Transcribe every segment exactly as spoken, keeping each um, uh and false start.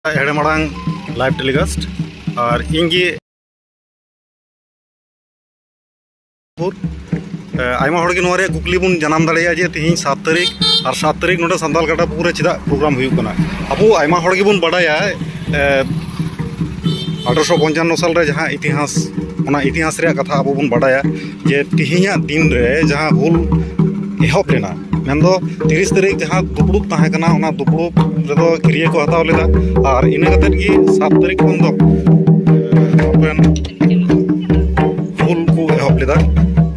ᱮᱲᱮ ᱢᱟᱲᱟᱝ live telecast ᱟᱨ ᱤᱧ ᱜᱮ ᱯᱩᱨ, ᱮ, ᱟᱭᱢᱟ ᱦᱚᱲ ᱜᱮ ᱱᱚᱣᱟ ᱨᱮᱭᱟᱜ ᱠᱩᱠᱞᱤ ᱵᱚᱱ ᱡᱟᱱᱟᱢ ᱫᱟᱲᱮᱭᱟᱜᱼᱟ ᱡᱮ ᱛᱮᱦᱮᱧ ᱥᱟᱛ ᱛᱟᱹᱨᱤᱠᱷ ᱟᱨ ᱥᱟᱛ ᱛᱟᱹᱨᱤᱠᱷ ᱱᱚᱰᱮ ᱥᱟᱱᱛᱟᱞ ᱜᱟᱰᱟ ᱯᱩᱠᱩᱨ ᱨᱮ ᱪᱮᱫᱟᱜ program ᱦᱩᱭᱩᱜ ᱠᱟᱱᱟ᱾ ᱟᱵᱚ ᱟᱭᱢᱟ ᱦᱚᱲ ᱜᱮᱵᱚᱱ ᱵᱟᱰᱟᱭᱟ, ᱮ, ᱟᱴᱷᱨᱚᱥᱚ ᱯᱚᱧᱪᱟᱱᱱᱚ ᱥᱟᱞ ᱨᱮ ᱡᱟᱦᱟᱸ ᱤᱛᱤᱦᱟᱥ, ᱚᱱᱟ ᱤᱛᱤᱦᱟᱥ ᱨᱮᱭᱟᱜ ᱠᱟᱛᱷᱟ ᱟᱵᱚ ᱵᱚᱱ ᱵᱟᱰᱟᱭᱟ ᱡᱮ ᱛᱮᱦᱮᱧᱟᱜ ᱫᱤᱱ ᱨᱮ ᱡᱟᱦᱟᱸ ᱦᱩᱞ ᱮᱦᱚᱵ ᱞᱮᱱᱟ, ᱢᱮᱱᱫᱚ ᱛᱤᱨᱤᱥ ᱛᱟᱹᱨᱤᱠᱷ ᱡᱟᱦᱟᱸ ᱫᱩᱯᱲᱩᱵ ᱛᱟᱦᱮᱸ ᱠᱟᱱᱟ, ᱚᱱᱟ ᱫᱩᱯᱲᱩᱵ ᱨᱮᱫᱚ ᱠᱤᱨᱭᱟᱹ ᱠᱚ ᱦᱟᱛᱟᱣ ᱞᱮᱫᱟ ᱟᱨ ᱤᱱᱟᱹ ᱠᱟᱛᱮᱫ ᱜᱮ ᱥᱟᱛ ᱛᱟᱹᱨᱤᱠᱷ ᱠᱷᱚᱱ ᱫᱚ, ᱮ, ᱟᱵᱚᱨᱮᱱ ᱦᱩᱞ ᱠᱚ ᱮᱦᱚᱵ ᱞᱮᱫᱟ᱾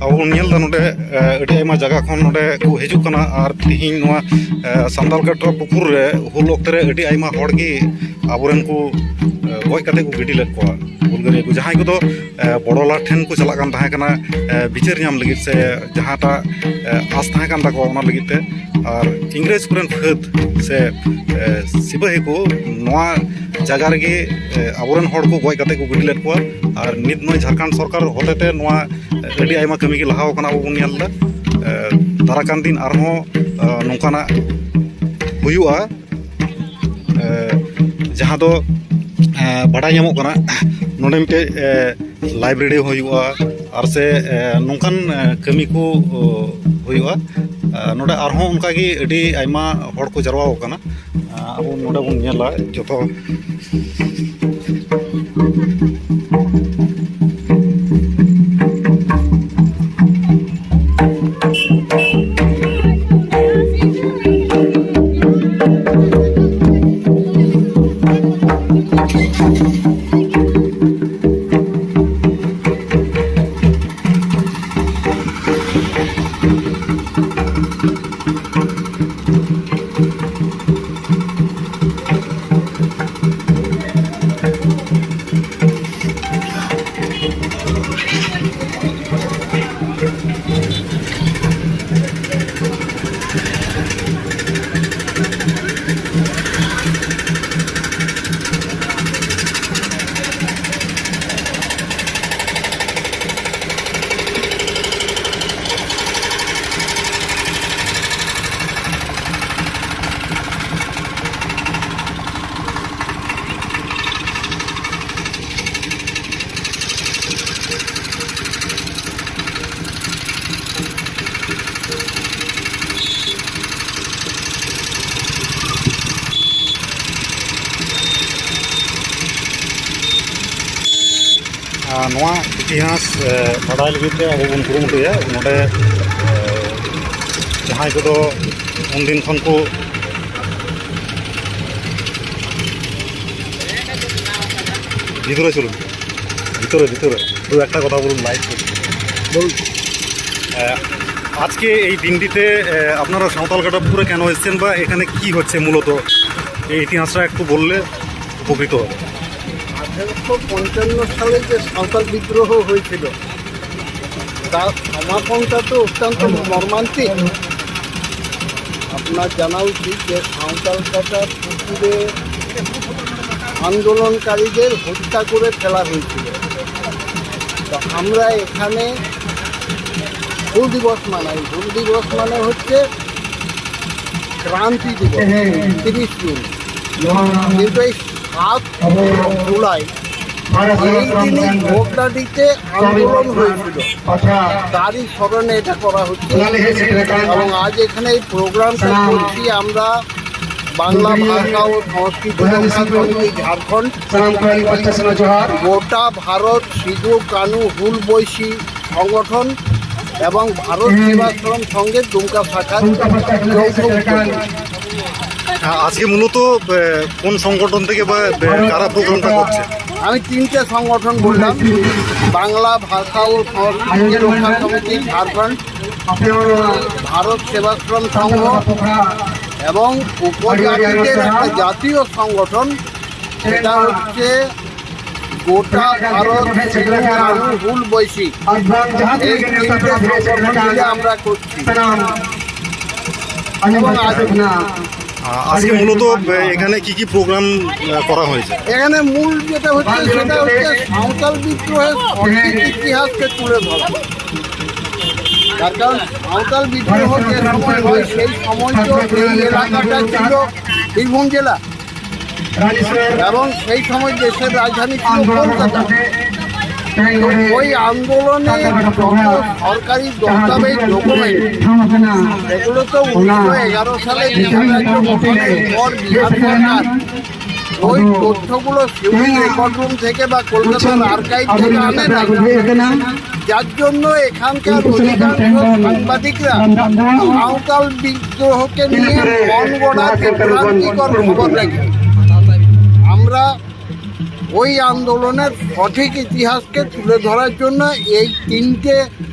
ᱟᱵᱚ ᱵᱚᱱ ᱧᱮᱞ ᱮᱫᱟ ᱱᱚᱰᱮ, ᱮ, ᱟᱹᱰᱤ ᱟᱭᱢᱟ ᱡᱟᱭᱜᱟ ᱠᱷᱚᱱ ᱱᱚᱰᱮ ᱠᱚ ᱦᱤᱡᱩᱜ ᱠᱟᱱᱟ ᱟᱨ ᱛᱮᱦᱮᱧ ᱱᱚᱣᱟ, ᱮ, ᱥᱟᱱᱛᱟᱞ ᱜᱟᱰᱟ ᱯᱩᱠᱩᱨ ᱨᱮ ᱦᱩᱞ ᱚᱠᱛᱮ ᱨᱮ ᱟᱹᱰᱤ ᱟᱭᱢᱟ ᱦᱚᱲ ᱜᱮ ᱟᱵᱚᱨᱮᱱ ᱠᱚ, ᱮ, ᱜᱚᱡ ᱠᱟᱛᱮ ᱠᱚ ᱜᱤᱰᱤ ᱞᱮᱫ ᱠᱚᱣᱟ ᱦᱩᱞᱜᱟᱹᱨᱤᱭᱟᱹ ᱠᱚ, ᱡᱟᱦᱟᱸᱭ ᱠᱚᱫᱚ, ᱮ, ᱵᱚᱲᱚ ᱞᱟᱴ ᱴᱷᱮᱱ ᱠᱚ ᱪᱟᱞᱟᱜ ᱠᱟᱱ ᱛᱟᱦᱮᱸ ᱠᱟᱱᱟ, ᱮ, ᱵᱤᱪᱟᱹᱨ ᱧᱟᱢ ᱞᱟᱹᱜᱤᱫ ᱥᱮ ᱡᱟᱦᱟᱸᱴᱟᱜ, ᱮ, ᱟᱥ ᱛᱟᱦᱮᱸ ᱠᱟᱱ ᱛᱟᱠᱚᱣᱟ ᱚᱱᱟ ᱞᱟᱹᱜᱤᱫ ᱛᱮ᱾ ᱟᱨ ᱤᱝᱨᱮᱡᱽ ᱠᱚᱨᱮᱱ ᱯᱷᱟᱹᱫᱽ ᱥᱮ, ᱮ, ᱥᱤᱯᱟᱹᱦᱤ ᱠᱚ ᱱᱚᱣᱟ ᱡᱟᱭᱜᱟ ᱨᱮᱜᱮ, ᱮ, ᱟᱵᱚᱨᱮᱱ ᱦᱚᱲ ᱠᱚ ᱜᱚᱡ ᱠᱟᱛᱮ ᱠᱚ ᱜᱤᱰᱤ ᱞᱮᱫ ᱠᱚᱣᱟ᱾ ᱟᱨ ᱱᱤᱛ ᱱᱚᱜᱼᱚᱭ ᱡᱷᱟᱲᱠᱷᱚᱸᱰ ᱥᱚᱨᱠᱟᱨ ᱦᱚᱛᱮᱛᱮ ᱱᱚᱣᱟ, ᱮ, ᱟᱹᱰᱤ ᱟᱭᱢᱟ ᱠᱟᱹᱢᱤ ᱜᱮ ᱞᱟᱦᱟᱣ ᱠᱟᱱᱟ, ᱟᱵᱚ ᱵᱚᱱ ᱧᱮᱞ ᱮᱫᱟ᱾ ᱮ, ᱫᱟᱨᱟ ᱠᱟᱱ ᱫᱤᱱ ᱟᱨᱦᱚᱸ, ᱮ, ᱱᱚᱝᱠᱟᱱᱟᱜ ᱦᱩᱭᱩᱜᱼᱟ᱾ ᱮ, ᱡᱟᱦᱟᱸ ᱫᱚ, ᱮ, ᱵᱟᱰᱟᱭ ᱧᱟᱢᱚᱜ ᱠᱟᱱᱟ, ᱱᱚᱰᱮ ᱢᱤᱫᱴᱮᱡ, ᱮ, library ᱦᱩᱭᱩᱜᱼᱟ, ᱟᱨ ᱥᱮ, ᱮ, ᱱᱚᱝᱠᱟᱱ, ᱮ, ᱠᱟᱹᱢᱤ ᱠᱚ, ᱚ, ᱦᱩᱭᱩᱜᱼᱟ᱾ ᱮ, ᱱᱚᱰᱮ ᱟᱨᱦᱚᱸ ᱚᱱᱠᱟᱜᱮ ᱟᱹᱰᱤ ᱟᱭᱢᱟ ᱦᱚᱲ ᱠᱚ ᱡᱟᱨᱣᱟ ᱟᱠᱟᱱᱟ᱾ ᱮ, ᱟᱵᱚ ᱱᱚᱰᱮ ᱵᱚᱱ ᱧᱮᱞᱟ ᱡᱚᱛᱚ᱾ ᱟᱨ ᱱᱚᱣᱟ ᱤᱛᱤᱦᱟᱥ, ᱮ, ᱵᱟᱰᱟᱭ ᱞᱟᱹᱜᱤᱫ ᱛᱮ ᱟᱵᱚ ᱵᱚᱱ ᱠᱩᱨᱩᱢᱩᱴᱩᱭᱟ᱾ ᱱᱚᱰᱮ, ᱮ, ᱡᱟᱦᱟᱸᱭ ᱠᱚᱫᱚ ᱩᱱᱫᱤᱱ ᱠᱷᱚᱱ ᱠᱚ, ᱵᱷᱤᱛᱨᱮ ᱪᱚᱞᱩᱱ, ᱵᱷᱤᱛᱨᱮ, ᱵᱷᱤᱛᱨᱮ, দু একটা কথা বলুন, লাইভ করুন। বলুন। এ, আজকে এই দিনটিতে, এ, আপনারা সাঁওতাল কাটা পুকুরে কেন এসেছেন বা এখানে কি হচ্ছে মূলত, এই ইতিহাসটা একটু বললে উপকৃত হবে। আঠেরোশো পঞ্চান্ন সালে যে সাঁওতাল বিদ্রোহ হয়েছিল, তার সমাপনটা তো অত্যন্ত মর্মান্তিক। আপনার জানা উচিত যে সাঁওতাল কাটার পুকুরে আন্দোলনকারীদের হত্যা করে ফেলা হয়েছিল। তো আমরা এখানে হুল দিবস মানাই। হুল দিবস মানে হচ্ছে ক্রান্তি দিবস, তিরিশ জুন। কিন্তু এই সাত জুলাই এই দিনই ভোগনাডিতে আন্দোলন হয়েছিল, তারই স্মরণে এটা করা হচ্ছে। এবং আজ এখানে এই প্রোগ্রামটা করছি আমরা বাংলা ভাষা ও সংস্কৃতি রক্ষা সমিতি ঝাড়খণ্ড, গোটা ভারত সিধু কানু হুল বৈশী সংগঠন এবং ভারত সেবাশ্রম সংঘের দুমকা শাখার যৌথ উদ্যোগে। আ-, আজকে মূলত, এ, কোন সংগঠন থেকে বা, এ, কারা প্রোগ্রামটা করছে? আমি তিনটে সংগঠন বললাম, বাংলা ভাষা ও সংস্কৃতি রক্ষা সমিতি ঝাড়খণ্ড, ভারত সেবাশ্রম সংঘ এবং উপজাতিদের একটা জাতীয় সংগঠন, সেটা হচ্ছে গোটা ভারত সিধু কানু হুল বৈশী। এই তিনটে সংগঠন মিলে আমরা করছি। এবং আজ আ-, আজকে মূলত, এ, এখানে কি কি প্রোগ্রাম, আ, করা হয়েছে? এখানে মূল যেটা হচ্ছে, সেটা হচ্ছে সাঁওতাল বিদ্রোহের সঠিক ইতিহাসকে তুলে ধরা। তার কারণ সাঁওতাল বিদ্রোহ যে সময় হয়, সেই সময় তো এই এলাকাটা ছিল বীরভূম জেলা এবং সেই সময় দেশের রাজধানী ছিল কলকাতা। তো ওই আন্দোলনে যত সরকারি দস্তাবেজ, ডকুমেন্ট, সেগুলো তো উনিশশো এগারো সালে বিহার রাজ্য গঠনের পর বিহার সরকার ওই তথ্যগুলো সিউড়ি রেকর্ড রুম থেকে বা কলকাতার আর্কাইভ থেকে আনে না, যার জন্য এখানকার অধিকাংশ সাংবাদিকরা সাঁওতাল বিদ্রোহকে নিয়ে মন গড়া বিভ্রান্তিকর খবর লেখে। আমরা ওই আন্দোলনের সঠিক ইতিহাসকে তুলে ধরার জন্য এই তিনটে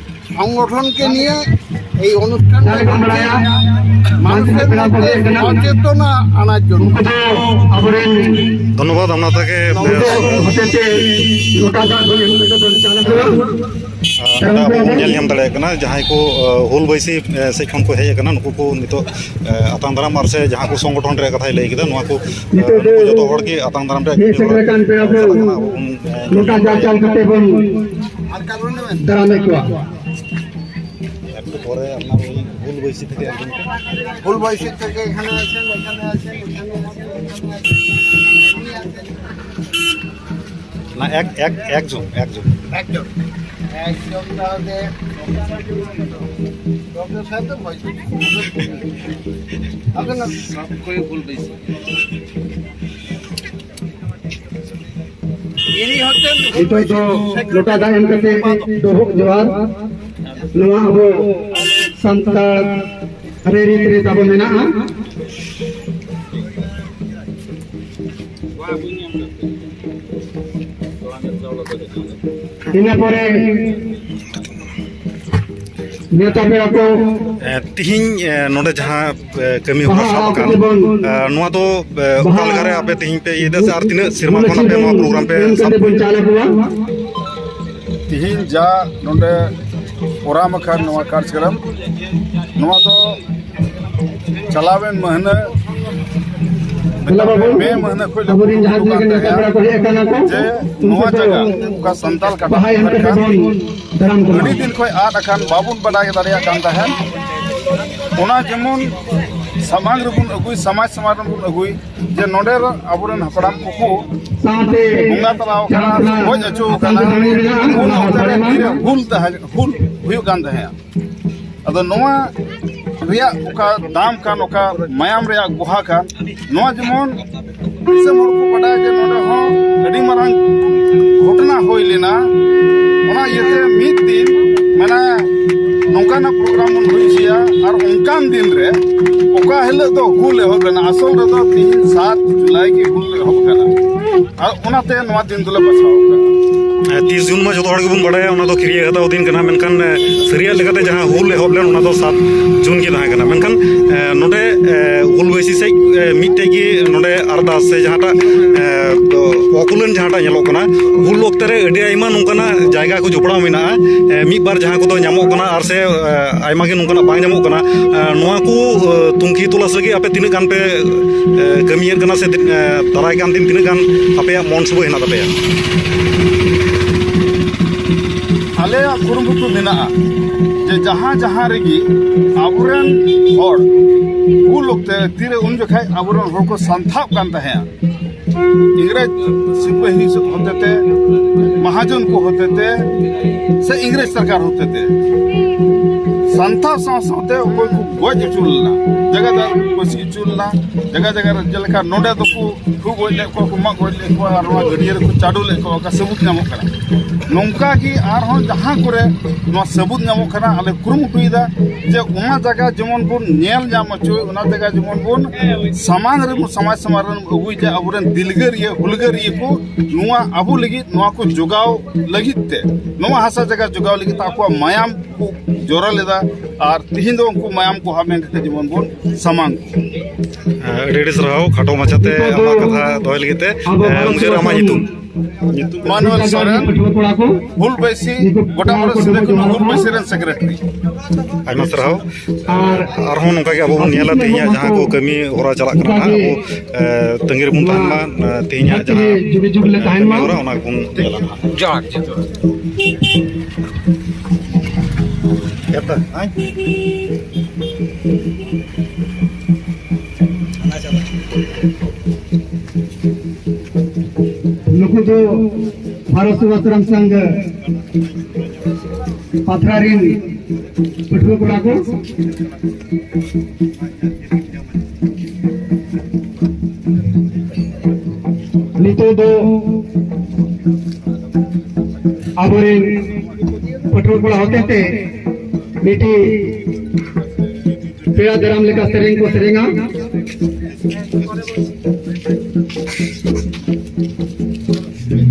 সংগঠনকে নিয়ে এই অনুষ্ঠানটা করছি, মানুষের মধ্যে সচেতনা আনার জন্য। ধন্যবাদ আপনাদেরকে। আহ, ᱧᱮᱞ ᱧᱟᱢ ᱫᱟᱲᱮᱭᱟᱜ ᱠᱟᱱᱟ, ᱡᱟᱦᱟᱸᱭ ᱠᱚ, ᱟᱸ, ᱦᱩᱞ ᱵᱟᱹᱭᱥᱤ, ᱟᱸ, ᱥᱮᱫ ᱠᱷᱚᱱ ᱠᱚ ᱦᱮᱡ ᱟᱠᱟᱱᱟ, ᱱᱩᱠᱩ ᱠᱚ ᱱᱤᱛᱚᱜ, ᱟᱸ, ᱟᱛᱟᱝ ᱫᱟᱨᱟᱢ ᱟᱨ ᱥᱮ ᱡᱟᱦᱟᱸ ᱠᱚ ᱥᱚᱝᱜᱚᱴᱷᱚᱱ ᱨᱮᱭᱟᱜ ᱠᱟᱛᱷᱟᱭ ᱞᱟᱹᱭ ᱠᱮᱫᱟ, ᱱᱚᱣᱟ ᱠᱚ, ᱟᱸ, ᱱᱩᱠᱩ ᱡᱚᱛᱚ ᱦᱚᱲ ᱜᱮ ᱟᱛᱟᱝ ᱫᱟᱨᱟᱢ ᱨᱮᱭᱟᱜ ᱠᱟᱹᱢᱤ ᱦᱚᱨᱟ ᱪᱟᱞᱟᱜ ᱠᱟᱱᱟ᱾ ᱟᱵᱚ ᱵᱚᱱ, ᱟᱸ, ᱧᱮᱞ ᱧᱟᱢ ᱫᱟᱲᱮᱭᱟᱜ ᱠᱟᱱᱟ᱾ ᱫᱟᱨᱟᱢᱮᱫ ᱠᱚᱣᱟ᱾ একটু পরে আপনার ওই হুল বৈশি থেকে একজন, হুল বৈশি থেকে এখানে আছেন, এখানে আছেন, এখানে আছেন, এখানে আছেন, এখানে আছেন। না, এক, এক, একজন, একজন। একজন। একজন তাহলে ডক্টর সাহেব তো ভয় পেয়েছে। আপনার নাম? সব করে ভুল পেয়েছি। ᱱᱤᱛᱚᱜ ᱫᱚ ᱞᱚᱴᱟ ᱫᱟᱜ ᱮᱢ ᱠᱟᱛᱮ ᱰᱚᱵᱚᱜ ᱡᱚᱦᱟᱨ᱾ ᱱᱚᱣᱟ ᱟᱵᱚ ᱥᱟᱱᱛᱟᱲ ᱨᱟᱭᱨᱤᱛ ᱨᱮ ᱛᱟᱵᱚ ᱢᱮᱱᱟᱜᱼᱟ᱾ ᱤᱱᱟᱹ ᱯᱚᱨᱮ ᱱᱮᱣᱛᱟ ᱯᱮᱲᱟ ᱠᱚ᱾ ᱮ, ᱛᱤᱦᱤᱧ, ᱮ, ᱱᱚᱰᱮ ᱡᱟᱦᱟᱸ, ᱮ, ᱠᱟᱹᱢᱤ ᱦᱚᱨᱟ ᱵᱟᱦᱟ ᱥᱟᱵ ᱟᱨᱟᱣ ᱟᱠᱟᱱ, ᱠᱟᱛᱮ ᱵᱚᱱ, ᱮ, ᱱᱚᱣᱟ ᱫᱚ, ᱮ, ᱚᱠᱟ ᱵᱟᱦᱟ ᱞᱮᱠᱟ ᱨᱮ ᱟᱯᱮ ᱛᱤᱦᱤᱧ ᱯᱮ ᱤᱭᱟᱹᱭᱮᱫᱟ ᱥᱮ ᱟᱨ ᱛᱤᱱᱟᱹᱜ ᱥᱮᱨᱢᱟ ᱠᱷᱚᱱ ᱟᱯᱮ ᱱᱚᱣᱟ ᱯᱨᱳᱜᱨᱟᱢ ᱯᱮ ᱮᱢ ᱥᱟᱵ ᱠᱟᱛᱮ ᱵᱚᱱ ᱪᱟᱞ ᱟᱠᱚᱣᱟ᱾ ᱛᱤᱦᱤᱧ ᱡᱟ ᱱᱚᱰᱮ ᱯᱨᱳᱜᱨᱟᱢ ᱟᱠᱟᱱ ᱱᱚᱣᱟ ᱠᱟᱨᱡᱚᱠᱨᱚᱢ, ᱱᱚᱣᱟ ᱫᱚ ᱪᱟᱞᱟᱣᱮᱱ ᱢᱟᱹᱦᱱᱟᱹ, ᱫᱮᱞᱟ ᱵᱟᱹᱵᱩ, ᱢᱮ ᱢᱟᱹᱦᱱᱟᱹ ᱠᱷᱚᱱ ᱞᱮ ᱟᱵᱚᱨᱮᱱ ᱡᱟᱦᱟᱸ ᱠᱩᱨᱩᱢᱩᱴᱩ ᱛᱤᱱᱟᱹᱜ ᱠᱟᱱ ᱱᱮᱣᱛᱟ ᱛᱟᱦᱮᱸᱫ ᱯᱮᱲᱟ ᱠᱚ ᱦᱮᱡ ᱟᱠᱟᱱᱟ ᱠᱚ, ᱡᱮ ᱩᱱᱠᱩ ᱱᱚᱣᱟ ᱠᱚ ᱡᱟᱭᱜᱟ ᱚᱠᱟ ᱥᱟᱱᱛᱟᱞ ᱠᱟᱴᱟ ᱵᱟᱦᱟ ᱮᱢ ᱠᱟᱛᱮ ᱠᱟᱱ ᱵᱚᱱ ᱫᱟᱨᱟᱢ ᱠᱚᱢᱟ᱾ ᱟᱹᱰᱤ ᱫᱤᱱ ᱠᱷᱚᱱ ᱟᱫ ᱟᱠᱟᱱ, ᱵᱟᱵᱚᱱ ᱵᱟᱰᱟᱭ ᱫᱟᱲᱮᱭᱟᱜ ᱠᱟᱱ ᱛᱟᱦᱮᱸᱫ᱾ ᱚᱱᱟ ᱡᱮᱢᱚᱱ ᱥᱟᱢᱟᱝ ᱨᱮᱵᱚᱱ ᱟᱹᱜᱩᱭ, ᱥᱚᱢᱟᱡᱽ ᱥᱟᱢᱟᱝ ᱨᱮᱵᱚᱱ ᱟᱹᱜᱩᱭ, ᱡᱮ ᱱᱚᱰᱮ ᱨᱮ ᱟᱵᱚᱨᱮᱱ ᱦᱟᱯᱲᱟᱢ ᱠᱚᱠᱚ ᱥᱟᱶᱛᱮ ᱵᱚᱸᱜᱟ ᱛᱟᱞᱟ ᱟᱠᱟᱱᱟ, ᱡᱟᱦᱟᱸ ᱛᱤᱱᱟᱹᱜ ᱜᱚᱡ ᱦᱚᱪᱚ ᱟᱠᱟᱱᱟ, ᱥᱟᱱᱛᱟᱲ ᱢᱮᱱᱟᱜᱼᱟ, ᱩᱱ ᱚᱱᱟ ᱦᱚᱸ ᱚᱠᱛᱮ ᱨᱮ ᱯᱟᱨᱚᱢ ᱛᱤᱨᱮ ᱦᱩᱞ ᱛᱟᱦᱮᱸ, ᱦᱩᱞ ᱦᱩᱭᱩᱜ ᱠᱟᱱ ᱛᱟᱦᱮᱸᱫ᱾ ᱟᱫᱚ ᱱᱚᱣᱟ ᱨᱮᱭᱟᱜ ᱚᱠᱟ ᱫᱟᱢ ᱠᱟᱱ, ᱚᱠᱟ ᱢᱟᱭᱟᱢ ᱨᱮᱭᱟᱜ ᱜᱚᱦᱟ ᱠᱟᱱ, ᱱᱚᱣᱟ ᱡᱮᱢᱚᱱ ᱫᱤᱥᱚᱢ ᱦᱚᱲ ᱠᱚ ᱵᱟᱰᱟᱭᱟ ᱡᱮ ᱱᱚᱰᱮ ᱦᱚᱸ ᱟᱹᱰᱤ ᱢᱟᱨᱟᱝ ᱜᱷᱚᱴᱚᱱᱟ ᱦᱩᱭ ᱞᱮᱱᱟ᱾ ᱚᱱᱟ ᱤᱭᱟᱹᱛᱮ ᱢᱤᱫ ᱫᱤᱱ, ᱢᱟᱱᱮ, ᱱᱚᱝᱠᱟᱱᱟᱜ ᱯᱨᱳᱜᱨᱟᱢ ᱵᱚᱱ ᱦᱩᱭ ᱦᱚᱪᱚᱭᱟ᱾ ᱟᱨ ᱚᱱᱠᱟᱱ ᱫᱤᱱ ᱨᱮ ᱚᱠᱟ ᱦᱤᱞᱳᱜ ᱫᱚ ᱦᱩᱞ ᱮᱦᱚᱵ ᱞᱮᱱᱟ, ᱟᱥᱚᱞ ᱨᱮᱫᱚ ᱛᱤᱦᱤᱧ ᱥᱟᱛ ᱡᱩᱞᱟᱭ ᱜᱮ ᱦᱩᱞ ᱮᱦᱚᱵ ᱠᱟᱱᱟ᱾ ᱟᱨ ᱚᱱᱟᱛᱮ ᱱᱚᱣᱟ ᱫᱤᱱ ᱫᱚᱞᱮ ᱵᱟᱪᱷᱟᱣ ᱟᱠᱟᱫᱟ᱾ ᱦᱮᱸ, ᱛᱤᱥ ᱡᱩᱱ ᱢᱟ ᱡᱚᱛᱚ ᱦᱚᱲ ᱜᱮᱵᱚᱱ ᱵᱟᱲᱟᱭᱟ, ᱚᱱᱟ ᱫᱚ ᱠᱤᱨᱭᱟᱹ ᱦᱟᱛᱟᱣ ᱫᱤᱱ ᱠᱟᱱᱟ, ᱢᱮᱱᱠᱷᱟᱱ, ᱮ, ᱥᱟᱹᱨᱤᱭᱟᱜ ᱞᱮᱠᱟᱛᱮ ᱡᱟᱦᱟᱸ ᱦᱩᱞ ᱮᱦᱚᱵ ᱞᱮᱱ, ᱚᱱᱟ ᱫᱚ ᱥᱟᱛ ᱡᱩᱱ ᱜᱮ ᱛᱟᱦᱮᱸ ᱠᱟᱱᱟ᱾ ᱢᱮᱱᱠᱷᱟᱱ, ᱮ, ᱱᱚᱰᱮ, ᱮ, ᱦᱩᱞ ᱵᱟᱹᱭᱥᱤ ᱥᱮᱫ, ᱮ, ᱢᱤᱫᱴᱮᱡ ᱜᱮ ᱱᱚᱰᱮ ᱟᱨᱫᱟᱥ ᱥᱮ ᱡᱟᱦᱟᱸᱴᱟᱜ, ᱮ, ᱚᱠᱩᱞᱟᱹᱱ ᱡᱟᱦᱟᱸᱴᱟᱜ ᱧᱮᱞᱚᱜ ᱠᱟᱱᱟ, ᱦᱩᱞ ᱚᱠᱛᱮ ᱨᱮ ᱟᱹᱰᱤ ᱟᱭᱢᱟ ᱱᱚᱝᱠᱟᱱᱟᱜ ᱡᱟᱭᱜᱟ ᱠᱚ ᱡᱚᱯᱲᱟᱣ ᱢᱮᱱᱟᱜᱼᱟ᱾ ᱮ, ᱢᱤᱫ ᱵᱟᱨ ᱡᱟᱦᱟᱸ ᱠᱚᱫᱚ ᱧᱟᱢᱚᱜ ᱠᱟᱱᱟ, ᱟᱨ ᱥᱮ, ᱮ, ᱟᱭᱢᱟ ᱜᱮ ᱱᱚᱝᱠᱟᱱᱟᱜ ᱵᱟᱝ ᱧᱟᱢᱚᱜ ᱠᱟᱱᱟ᱾ ᱮ, ᱱᱚᱣᱟ ᱠᱚ, ᱮ, ᱛᱩᱱᱠᱷᱤ ᱛᱚᱞᱟᱥ ᱞᱟᱹᱜᱤᱫ ᱟᱯᱮ ᱛᱤᱱᱟᱹᱜ ᱜᱟᱱ ᱯᱮ, ᱮ, ᱠᱟᱹᱢᱤᱭᱮᱫ ᱠᱟᱱᱟ ᱥᱮ, ᱮ, ᱫᱟᱨᱟᱭ ᱠᱟᱱ ᱫᱤᱱ ᱛᱤᱱᱟᱹᱜ ᱜᱟᱱ ᱟᱯᱮᱭᱟᱜ ᱢᱚᱱ ᱥᱩᱵᱟᱹ ᱦᱮᱱᱟᱜ ᱛᱟᱯᱮᱭᱟ? ᱟᱞᱮᱭᱟᱜ ᱠᱩᱨᱩᱢᱩᱴᱩ ᱢᱮᱱᱟᱜᱼᱟ ᱡᱮ ᱡᱟᱦᱟᱸ ᱡᱟᱦᱟᱸ ᱨᱮᱜᱮ ᱟᱵᱚᱨᱮᱱ ᱦᱚᱲ ᱦᱩᱞ ᱚᱠᱛᱮ ᱛᱤᱨᱮ ᱩᱱ ᱡᱚᱠᱷᱟᱡ ᱟᱵᱚᱨᱮᱱ ᱦᱚᱲ ᱠᱚ ᱥᱟᱱᱛᱷᱟᱜ ᱠᱟᱱ ᱛᱟᱦᱮᱸᱜᱼᱟ, ᱤᱝᱨᱮᱡᱽ ᱥᱤᱯᱟᱹᱦᱤ ᱦᱚᱛᱮᱛᱮ, ᱢᱟᱦᱟᱡᱚᱱ ᱠᱚ ᱦᱚᱛᱮᱛᱮ, ᱥᱮ ᱤᱝᱨᱮᱡᱽ ᱥᱚᱨᱠᱟᱨ ᱦᱚᱛᱮᱛᱮ ᱥᱟᱱᱛᱷᱟᱣ ᱥᱟᱶ ᱥᱟᱶᱛᱮ ᱚᱠᱚᱭ ᱠᱚ ᱜᱚᱡ ᱦᱚᱪᱚ ᱞᱮᱱᱟ, ᱡᱟᱭᱜᱟ ᱡᱟᱭᱜᱟ ᱨᱮ ᱯᱟᱹᱥᱤ ᱦᱚᱪᱚ ᱞᱮᱱᱟ, ᱡᱟᱭᱜᱟ ᱡᱟᱭᱜᱟ ᱨᱮ ᱡᱮᱞᱮᱠᱟ ᱱᱚᱰᱮ ᱫᱚᱠᱚ ᱠᱚ ᱜᱚᱡ ᱞᱮᱫ ᱠᱚᱣᱟ, ᱠᱚ ᱢᱟᱜ ᱜᱚᱡ ᱞᱮᱫ ᱠᱚᱣᱟ, ᱟᱨ ᱱᱚᱣᱟ ᱜᱟᱹᱰᱭᱟᱹ ᱨᱮᱠᱚ ᱪᱟᱰᱚ ᱞᱮᱫ ᱠᱚᱣᱟ, ᱚᱱᱠᱟ ᱥᱟᱹᱵᱩᱛ ᱧᱟᱢᱚᱜ ᱠᱟᱱᱟ᱾ ᱱᱚᱝᱠᱟ ᱜᱮ ᱟᱨᱦᱚᱸ ᱡᱟᱦᱟᱸ ᱠᱚᱨᱮ ᱱᱚᱣᱟ ᱥᱟᱹᱵᱩᱛ ᱧᱟᱢᱚᱜ ᱠᱟᱱᱟ, ᱟᱞᱮ ᱠᱩᱨᱩᱢᱩᱴᱩᱭᱮᱫᱟ ᱡᱮ ᱚᱱᱟ ᱡᱟᱭᱜᱟ ᱡᱮᱢᱚᱱ ᱵᱚᱱ ᱧᱮᱞ ᱧᱟᱢ ᱦᱚᱪᱚᱭ, ᱚᱱᱟ ᱡᱟᱭᱜᱟ ᱡᱮᱢᱚᱱ ᱵᱚᱱ ᱥᱟᱢᱟᱝ ᱨᱮ, ᱥᱚᱢᱟᱡᱽ ᱥᱟᱢᱟᱝ ᱨᱮ ᱟᱹᱜᱩᱭ ᱡᱮ ᱟᱵᱚᱨᱮᱱ ᱫᱤᱞᱜᱟᱹᱨᱤᱭᱟᱹ, ᱦᱩᱞᱜᱟᱹᱨᱤᱭᱟᱹ ᱠᱚ ᱱᱚᱣᱟ ᱟᱵᱚ ᱞᱟᱹᱜᱤᱫ, ᱱᱚᱣᱟ ᱠᱚ ᱡᱚᱜᱟᱣ ᱞᱟᱹᱜᱤᱫ ᱛᱮ, ᱱᱚᱣᱟ ᱦᱟᱥᱟ ᱡᱟᱭᱜᱟ ᱡᱚᱜᱟᱣ ᱞᱟᱹᱜᱤᱫ ᱛᱮ ᱟᱠᱚᱣᱟᱜ ᱢᱟᱭᱟᱢ ᱠᱚ ᱡᱚᱨᱚ ᱞᱮᱫᱟ᱾ ᱟᱨ ᱛᱤᱦᱤᱧ ᱫᱚ ᱩᱱᱠᱩ ᱢᱟᱭᱟᱢ ᱠᱚ ᱦᱟᱢᱮᱴ ᱠᱟᱛᱮ ᱡᱮᱢᱚᱱ ᱵᱚᱱ ᱥᱟᱢᱟᱝ ᱠᱚ᱾ ᱟᱹᱰᱤ ᱟᱹᱰᱤ ᱥᱟᱨᱦᱟᱣ ᱠᱷᱟᱴᱚ ᱢᱟᱪᱷᱟᱛᱮ ᱟᱢᱟᱜ ᱠᱟᱛᱷᱟ ᱫᱚᱦᱚᱭ ᱞᱟᱹᱜᱤᱫ ᱛᱮ᱾ ᱟᱵᱚ ᱮ, ᱵᱷᱟᱨᱚᱛ ᱢᱩᱪᱟᱹᱫ ᱨᱮ ᱟᱢᱟᱜ ᱫᱤᱥᱚᱢ ᱧᱩᱛᱩᱢ? ᱢᱟᱱᱩᱣᱮᱞ ᱥᱚᱨᱮᱱ, ᱦᱩᱞ ᱵᱟᱹᱭᱥᱤ, ᱜᱚᱴᱟ ᱵᱷᱟᱨᱚᱛ ᱥᱤᱫᱩ ᱠᱟᱹᱱᱦᱩ ᱦᱩᱞ ᱵᱟᱹᱭᱥᱤ ᱨᱮᱱ ᱥᱮᱠᱨᱮᱴᱟᱨᱤ᱾ ᱟᱭᱢᱟ ᱥᱟᱨᱦᱟᱣ᱾ ᱟᱨᱦᱚᱸ ᱱᱚᱝᱠᱟ ᱜᱮ ᱟᱵᱚ ᱵᱚᱱ ᱧᱮᱞᱟ ᱛᱮᱦᱮᱧᱟᱜ ᱡᱟᱦᱟᱸ ᱠᱚ ᱠᱟᱹᱢᱤ ᱦᱚᱨᱟ ᱪᱟᱞᱟᱜ ᱠᱟᱱᱟ ᱱᱟᱦᱟᱜ, ᱟᱵᱚ, ᱮ, ᱛᱟᱺᱜᱤ ᱨᱮᱵᱚᱱ ᱛᱟᱦᱮᱱ ᱢᱟ, ᱮ, ᱛᱮᱦᱮᱧᱟᱜ ᱡᱟᱦᱟᱸ ᱠᱟᱹᱢᱤ ᱦᱚᱨᱟ, ᱚᱱᱟ ᱠᱚᱵᱚᱱ ᱧᱮᱞᱟ ᱱᱟᱦᱟᱜ᱾ ᱡᱚᱦᱟᱨ, ᱡᱚᱦᱟᱨ᱾ ᱱᱩᱠᱩ ᱫᱚ ᱵᱷᱟᱨᱚᱛ ᱥᱮᱵᱟᱥᱨᱚᱢ ᱥᱚᱝᱜᱷ ᱯᱟᱛᱷᱨᱟ ᱨᱤᱱ ᱯᱟᱹᱴᱷᱩᱣᱟᱹ ᱠᱚᱲᱟ ᱠᱚ᱾ ᱱᱤᱛᱚᱜ ᱫᱚ ᱟᱵᱚᱨᱮᱱ ᱯᱟᱹᱴᱷᱩᱣᱟᱹ ᱠᱚᱲᱟ ᱦᱚᱛᱮᱛᱮ ᱢᱤᱫᱴᱤᱡ ᱯᱮᱲᱟ ᱫᱟᱨᱟᱢ ᱞᱮᱠᱟ ᱥᱮᱨᱮᱧ ᱠᱚ ᱥᱮᱨᱮᱧᱟ,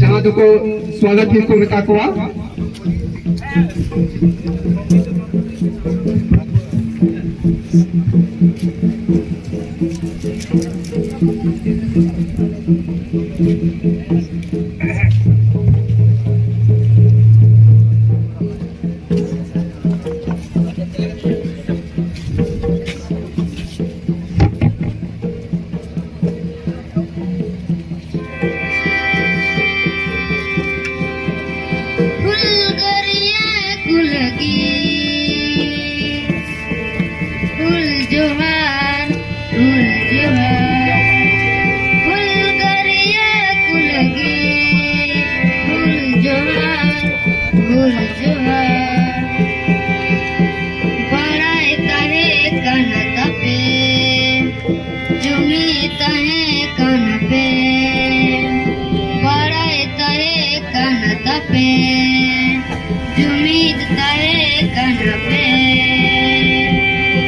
ᱡᱟᱦᱟᱸ ᱫᱚᱠᱚ ᱥᱣᱟᱜᱚᱛ ᱜᱮᱠᱚ ᱢᱮᱛᱟ ᱠᱚᱣᱟ᱾ ᱦᱩᱞᱜᱟᱹᱨᱤᱭᱟᱹ ᱠᱚ ᱞᱟᱹᱜᱤᱫ ᱦᱩᱞ ᱡᱚᱦᱟᱨ, ᱦᱩᱞ ᱡᱚᱦᱟᱨ᱾ ᱦᱩᱞᱜᱟᱹᱨᱤᱭᱟᱹ ᱠᱚ ᱞᱟᱹᱜᱤᱫ ᱦᱩᱞ ᱡᱚᱦᱟᱨ, ᱦᱩᱞ ᱡᱚᱦᱟᱨ᱾ ᱵᱟᱲᱟᱭ ᱛᱟᱦᱮᱸ ᱠᱟᱱᱟ ᱛᱟᱯᱮ, ᱡᱩᱢᱤᱫ ᱛᱟᱦᱮᱸ ᱠᱟᱱᱟ ᱯᱮ, ᱵᱟᱲᱟᱭ ᱛᱟᱦᱮᱸ ᱠᱟᱱᱟ ᱛᱟᱯᱮ, ᱡᱩᱢᱤᱫ ᱛᱟᱦᱮᱸ ᱠᱟᱱᱟ ᱯᱮ᱾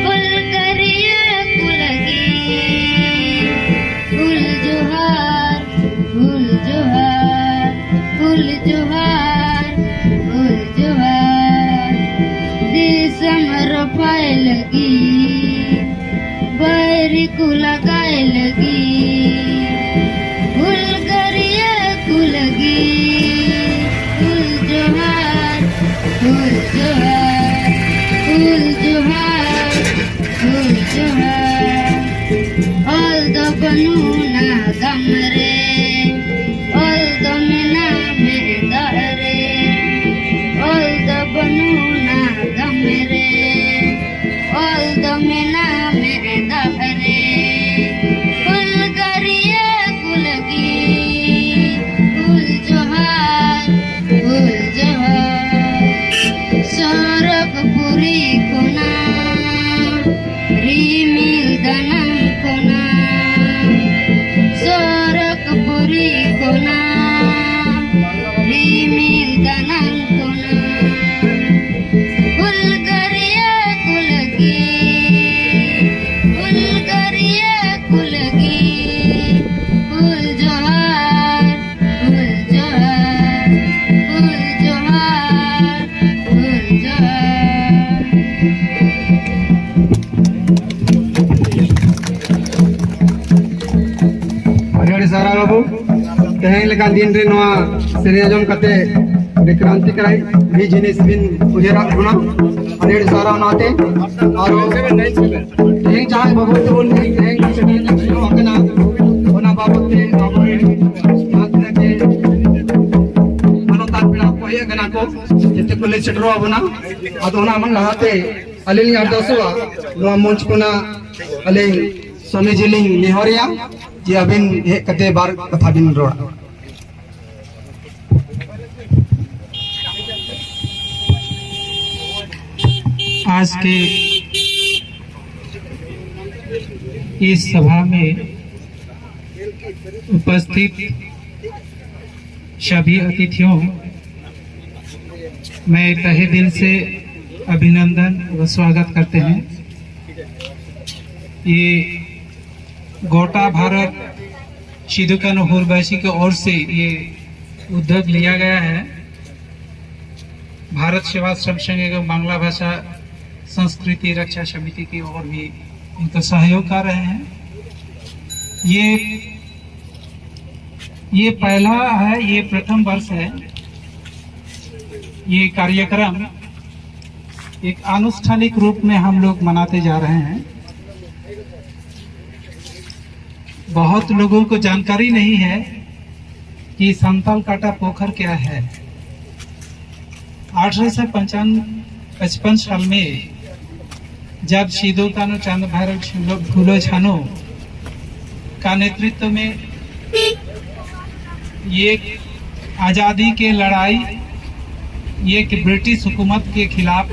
ᱦᱩᱞᱜᱟᱹᱨᱤᱭᱟᱹ ᱠᱚ ᱞᱟᱹᱜᱤᱫ ᱦᱩᱞ ᱡᱚᱦᱟᱨ, ᱦᱩᱞ ᱡᱚᱦᱟᱨ, ᱦᱩᱞ ᱡᱚᱦᱟᱨ, ᱦᱩᱞ ᱡᱚᱦᱟᱨ᱾ ᱫᱤᱥᱚᱢ ᱨᱚᱯᱷᱟᱭ ᱞᱟᱹᱜᱤᱫ, ᱵᱟᱹᱭᱨᱤ ᱠᱚ ᱞᱟᱜᱟᱭ ᱞᱟᱹᱜᱤᱫ, ᱦᱩᱞᱜᱟᱹᱨᱤᱭᱟᱹ ᱠᱚ ᱞᱟᱹᱜᱤᱫ ᱦᱩᱞ ᱡᱚᱦᱟᱨ, ᱦᱩᱞ ᱡᱚᱦᱟᱨ, ᱦᱩᱞ ᱡᱚᱦᱟᱨ, ᱦᱩᱞ ᱡᱚᱦᱟᱨ᱾ ᱚᱞ ᱫᱚ ᱵᱟᱹᱱᱩᱜ ᱱᱟᱜᱟᱢ ᱨᱮ, ᱚᱞ ᱫᱚ ᱢᱮᱱᱟᱜ ᱢᱮᱫ ᱫᱟᱜ ᱨᱮ, ᱚᱞ ᱫᱚ ᱵᱟᱹᱱᱩᱜ ᱱᱟᱜᱟᱢ ᱨᱮ, ᱚᱞ ᱫᱚ ᱢᱮᱱᱟᱜ ᱢᱮᱫ ᱫᱟᱜ ᱨᱮ᱾ ᱦᱩᱞᱜᱟᱹᱨᱤᱭᱟᱹ ᱠᱚ ᱞᱟᱹᱜᱤᱫ ᱦᱩᱞ ᱡᱚᱦᱟᱨ, ᱦᱩᱞ ᱡᱚᱦᱟᱨ᱾ ᱥᱚᱨᱚᱜᱽ ᱯᱩᱨᱤ ᱠᱷᱚᱱᱟᱜ, ᱨᱤᱢᱤᱞ ᱫᱟᱱᱟᱝ ᱠᱷᱚᱱᱟᱜ, ᱛᱮᱦᱮᱧ ᱞᱮᱠᱟᱱ ᱫᱤᱱ ᱨᱮ ᱱᱚᱣᱟ ᱥᱮᱨᱮᱧ ᱟᱸᱡᱚᱢ ᱠᱟᱛᱮ ᱟᱹᱰᱤ ᱠᱨᱟᱱᱛᱤ ᱠᱟᱱᱟᱭ᱾ ᱢᱤᱫ ᱡᱤᱱᱤᱥ ᱵᱤᱱ ᱩᱭᱦᱟᱹᱨᱟᱜ ᱵᱚᱱᱟ, ᱟᱹᱰᱤ ᱟᱹᱰᱤ ᱥᱟᱨᱦᱟᱣ᱾ ᱚᱱᱟᱛᱮ ᱟᱨ ᱛᱮᱦᱮᱧ ᱡᱟᱦᱟᱸᱭ ᱵᱟᱵᱚᱫ ᱛᱮᱵᱚᱱ ᱛᱮᱦᱮᱧ ᱥᱮᱨᱮᱧ ᱟᱸᱡᱚᱢ ᱠᱟᱱᱟ, ᱚᱱᱟ ᱵᱟᱵᱚᱫ ᱛᱮ ᱟᱵᱚᱨᱮᱱ ᱡᱟᱦᱟᱸ ᱛᱤᱱᱟᱹᱜ ᱜᱮ ᱢᱟᱱᱚᱛᱟᱱ ᱯᱮᱲᱟ ᱠᱚ ᱦᱮᱡ ᱟᱠᱟᱱᱟ ᱠᱚ, ᱡᱚᱛᱚ ᱠᱚ ᱞᱟᱹᱭ ᱥᱮᱴᱮᱨᱚᱜ ᱟᱵᱚᱱᱟ᱾ ᱟᱫᱚ ᱚᱱᱟ ᱢᱟᱱ ᱞᱟᱦᱟᱛᱮ ᱟᱹᱞᱤᱧ ᱞᱤᱧ ᱟᱨᱫᱟᱥᱚᱜᱼᱟ, ᱱᱚᱣᱟ ᱢᱚᱧᱪ ᱠᱷᱚᱱᱟᱜ ᱟᱹᱞᱤᱧ ᱥᱟᱢᱤᱡᱤ ᱞᱤᱧ ᱱᱮᱦᱚᱨᱮᱭᱟ ᱡᱮ ᱟᱹᱵᱤᱱ ᱦᱮᱡ ᱠᱟᱛᱮ ᱵᱟᱨ ᱠᱟᱛᱷᱟ ᱵᱤᱱ ᱨᱚᱲᱟ᱾ आज के इस सभा में उपस्थित सभी अतिथियों, मैं तहे दिल से अभिनंदन व स्वागत करते हैं। ये गोटा भारत सिद्धू कान्हू हुलबासी की ओर से ये उद्योग लिया गया है। भारत सेवाश्रम संघ एवं बांग्ला भाषा संस्कृति रक्षा समिति की ओर भी इनको सहयोग कर रहे हैं। ये ये पहला है, ये प्रथम वर्ष है। ये कार्यक्रम एक आनुष्ठानिक रूप में हम लोग मनाते जा रहे हैं। बहुत लोगों को जानकारी नहीं है कि संताल काटा पोखर क्या है। अठारह सौ पचपन साल में जब सिद्धू कान्हू चंद भैरव फूलो झानो का नेतृत्व में ये आज़ादी के लड़ाई, ये कि ब्रिटिश हुकूमत के खिलाफ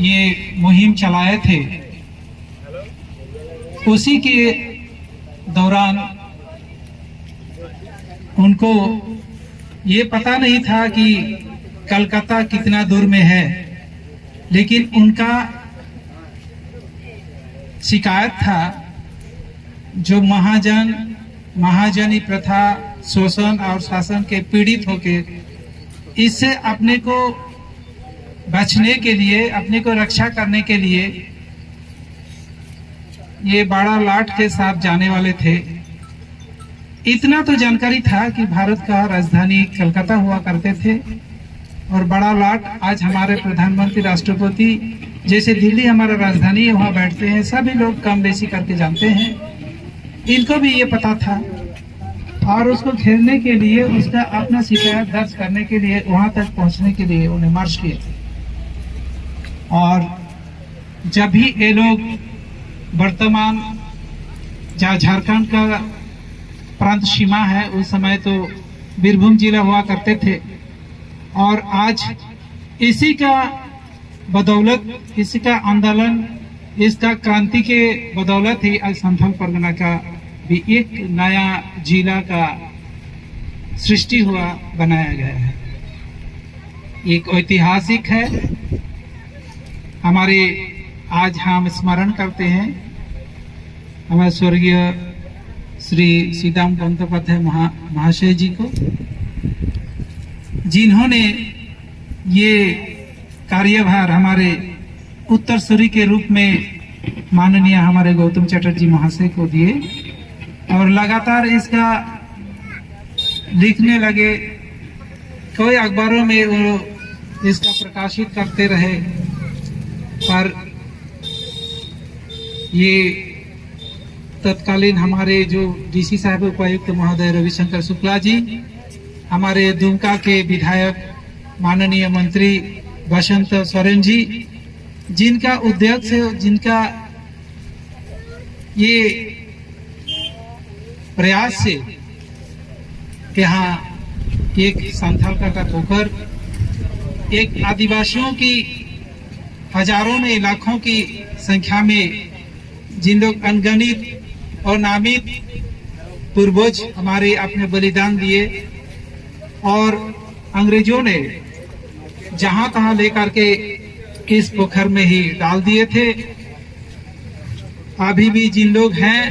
ये मुहिम चलाए थे, उसी के दौरान उनको ये पता नहीं था कि कलकत्ता कितना दूर में है, लेकिन उनका शिकायत था जो महाजन महाजनी प्रथा, शोषण और शासन के पीड़ित होकर इससे अपने को बचने के लिए, अपने को रक्षा करने के लिए ये बाड़ा लाट के साथ जाने वाले थे। इतना तो जानकारी था कि भारत का राजधानी कलकत्ता हुआ करते थे और बड़ा लाट आज हमारे प्रधानमंत्री, राष्ट्रपति, जैसे दिल्ली हमारा राजधानी है, वहाँ बैठते हैं, सभी लोग कम बेसी करके जानते हैं। इनको भी ये पता था और उसको घेरने के लिए, उसका अपना शिकायत दर्ज करने के लिए, वहाँ तक पहुँचने के लिए उन्हें मार्च किए थे। और जब भी ये लोग वर्तमान जहाँ झारखंड का प्रांत सीमा है, उस समय तो बीरभूम जिला हुआ करते थे, और आज इसी का बदौलत, इसी का आंदोलन, इसका क्रांति के बदौलत ही आज संथाल परगना का भी एक नया जिला का सृष्टि हुआ, बनाया गया है। एक ऐतिहासिक है। हमारे आज हम स्मरण करते हैं हमारे स्वर्गीय श्री सीताराम बंदोपाध्याय महा-, महाशय जी को, जिन्होंने ये कार्यभार हमारे उत्तरसूरी के रूप में माननीय हमारे गौतम चटर्जी महाशय को दिए और लगातार इसका लिखने लगे। कई अखबारों में वो इसका प्रकाशित करते रहे, पर ये तत्कालीन हमारे जो डीसी साहब, उपायुक्त महोदय रविशंकर शुक्ला जी, हमारे दुमका के विधायक माननीय मंत्री बसंत सोरेन जी, जिनका उद्देश्य, जिनका ये प्रयास से यहाँ एक संथाल का पोखर, एक आदिवासियों की हजारों में, लाखों की संख्या में जिन लोग अनगणित और नामित पूर्वज हमारे अपने बलिदान दिए और अंग्रेजों ने जहां तहां लेकर के इस पोखर में ही डाल दिए थे। अभी भी जिन लोग हैं,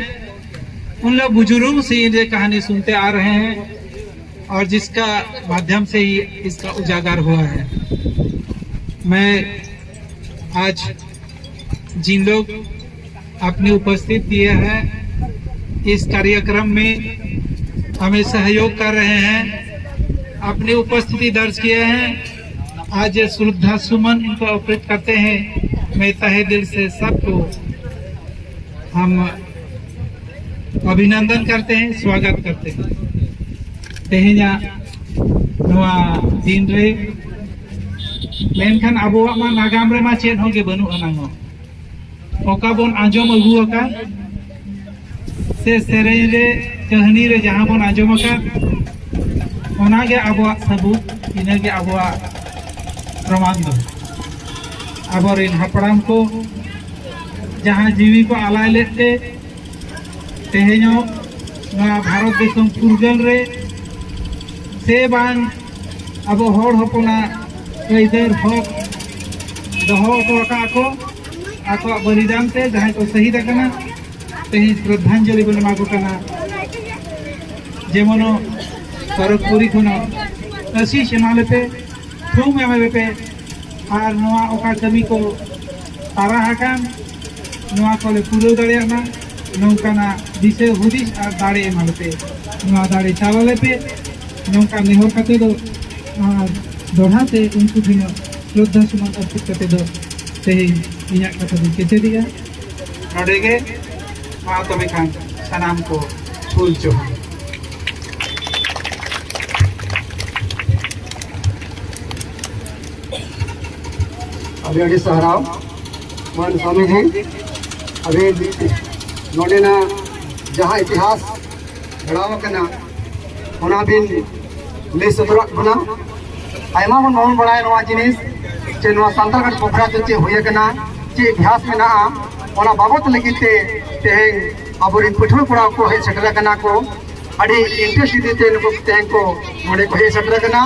उन लोग बुजुर्गों से ये कहानी सुनते आ रहे हैं और जिसका माध्यम से ही इसका उजागर हुआ है। मैं आज जिन लोग अपनी उपस्थित दिए हैं इस कार्यक्रम में, हमें सहयोग कर रहे हैं, अपनी उपस्थिति दर्ज किए हैं। आज ये श्रद्धा सुमन इनको अर्पित करते हैं। मैं तहे दिल से सबको हम अभिनंदन करते हैं, स्वागत करते हैं। ᱛᱮᱦᱮᱧᱟᱜ ᱱᱚᱣᱟ ᱫᱤᱱ ᱨᱮ ᱢᱮᱱᱠᱷᱟᱱ ᱟᱵᱚᱣᱟᱜ ᱢᱟ ᱱᱟᱜᱟᱢ ᱨᱮᱢᱟ ᱪᱮᱫ ᱦᱚᱸ ᱜᱮ ᱵᱟᱹᱱᱩᱜ ᱟᱱᱟᱝ ᱚᱜ᱾ ᱚᱠᱟ ᱵᱚᱱ ᱟᱸᱡᱚᱢ ᱟᱹᱜᱩ ᱟᱠᱟᱫ ᱥᱮ ᱥᱮᱨᱮᱧ ᱨᱮ, ᱠᱟᱹᱦᱱᱤ ᱨᱮ ᱡᱟᱦᱟᱸ ᱵᱚᱱ ᱟᱸᱡᱚᱢ ᱟᱠᱟᱫ, ᱚᱱᱟᱜᱮ ᱟᱵᱚᱣᱟᱜ ᱥᱟᱹᱵᱩᱛ, ᱤᱱᱟᱹᱜᱮ ᱟᱵᱚᱣᱟᱜ ᱯᱨᱚᱢᱟᱱ ᱫᱚ᱾ ᱟᱵᱚᱨᱮᱱ ᱦᱟᱯᱲᱟᱢ ᱠᱚ ᱡᱟᱦᱟᱸ ᱡᱤᱣᱤ ᱠᱚ ᱟᱞᱟᱭ ᱞᱮᱫ ᱛᱮ ᱛᱮᱦᱮᱧᱚᱜ ᱱᱚᱣᱟ ᱵᱷᱟᱨᱚᱛ ᱫᱤᱥᱚᱢ ᱯᱷᱩᱨᱜᱟᱹᱞ ᱨᱮ ᱥᱮ ᱵᱟᱝ ᱟᱵᱚ ᱦᱚᱲ ᱦᱚᱯᱚᱱᱟᱜ ᱟᱹᱭᱫᱟᱹᱨ ᱦᱚᱠ ᱫᱚᱦᱚ ᱦᱚᱴᱚ ᱟᱠᱟᱫ ᱠᱚ, ᱟᱠᱚᱣᱟᱜ ᱵᱚᱞᱤᱫᱟᱱ ᱛᱮ ᱡᱟᱦᱟᱸᱭ ᱠᱚ ᱥᱟᱹᱦᱤᱫ ᱟᱠᱟᱱᱟ, ᱛᱮᱦᱮᱧ ᱥᱨᱚᱫᱷᱟᱧᱡᱚᱞᱤ ᱵᱚᱱ ᱮᱢᱟ ᱠᱚ ᱠᱟᱱᱟ᱾ ᱡᱮᱢᱚᱱ ᱠᱷᱚᱲᱚᱜᱽᱯᱩᱨᱤ ᱠᱷᱚᱱ ᱟᱹᱥᱤᱥ ᱮᱢᱟ ᱞᱮᱯᱮ, ᱛᱷᱩᱢ ᱮᱢᱟ ᱞᱮᱯᱮ, ᱟᱨ ᱱᱚᱣᱟ ᱚᱠᱟ ᱠᱟᱹᱢᱤ ᱠᱚ ᱛᱟᱨᱟ ᱟᱠᱟᱱ, ᱱᱚᱣᱟ ᱠᱚᱞᱮ ᱯᱩᱨᱟᱹᱣ ᱫᱟᱲᱮᱭᱟᱜ ᱢᱟ, ᱱᱚᱝᱠᱟᱱᱟᱜ ᱫᱤᱥᱟᱹ ᱦᱩᱫᱤᱥ ᱟᱨ ᱫᱟᱲᱮ ᱮᱢᱟ ᱞᱮᱯᱮ, ᱱᱚᱣᱟ ᱫᱟᱲᱮ ᱪᱟᱞ ᱟᱞᱮᱯᱮ᱾ ᱱᱚᱝᱠᱟ ᱱᱮᱦᱚᱨ ᱠᱟᱛᱮ ᱫᱚ ᱟᱨ ᱫᱚᱦᱲᱟ ᱛᱮ ᱩᱱᱠᱩ ᱴᱷᱮᱱ ᱥᱨᱚᱫᱷᱟ ᱥᱩᱢᱟᱱ ᱚᱨᱯᱤᱛ ᱠᱟᱛᱮ ᱫᱚ ᱛᱮᱦᱮᱧ ᱤᱧᱟᱹᱜ ᱠᱟᱛᱷᱟ ᱫᱚᱧ ᱠᱮᱪᱮᱫᱮᱜᱼᱟ᱾ ᱱᱚᱰᱮ ᱜᱮ ᱢᱟ ᱛᱚᱵᱮ ᱠᱷᱟᱱ ᱥᱟᱱᱟᱢ ᱠᱚ ᱦᱩᱞ ᱡᱚᱦᱟᱨ᱾ ᱟᱹᱰᱤ ᱟᱹᱰᱤ ᱥᱟᱨᱦᱟᱣ ᱢᱟᱱ ᱥᱟᱢᱤᱡᱤ, ᱟᱹᱵᱤᱱ ᱱᱚᱰᱮᱱᱟᱜ ᱡᱟᱦᱟᱸ ᱤᱛᱤᱦᱟᱥ ᱜᱷᱮᱨᱟᱣ ᱟᱠᱟᱱᱟ, ᱚᱱᱟ ᱵᱤᱱ ᱞᱟᱹᱭ ᱥᱚᱫᱚᱨᱟᱜ ᱵᱚᱱᱟ᱾ ᱟᱭᱢᱟ ᱵᱚᱱ ᱵᱟᱵᱚᱱ ᱵᱟᱲᱟᱭᱟ ᱱᱚᱣᱟ ᱡᱤᱱᱤᱥ, ᱡᱮ ᱱᱚᱣᱟ ᱥᱟᱱᱛᱟᱲᱜᱷᱟᱴ ᱯᱚᱠᱷᱨᱟ ᱫᱚ ᱪᱮᱫ ᱦᱩᱭ ᱟᱠᱟᱱᱟ, ᱪᱮᱫ ᱤᱛᱤᱦᱟᱥ ᱢᱮᱱᱟᱜᱼᱟ, ᱚᱱᱟ ᱵᱟᱵᱚᱛ ᱞᱟᱹᱜᱤᱫ ᱛᱮ ᱛᱮᱦᱮᱧ ᱟᱵᱚᱨᱮᱱ ᱯᱟᱹᱴᱷᱩᱣᱟᱹ ᱠᱚᱲᱟ ᱠᱚ ᱦᱮᱡ ᱥᱮᱴᱮᱨ ᱟᱠᱟᱱᱟ ᱠᱚ᱾ ᱟᱹᱰᱤ interest ᱤᱫᱤ ᱛᱮ ᱱᱩᱠᱩ ᱛᱮᱦᱮᱧ ᱠᱚ ᱱᱚᱰᱮ ᱠᱚ ᱦᱮᱡ ᱥᱮᱴᱮᱨ ᱟᱠᱟᱱᱟ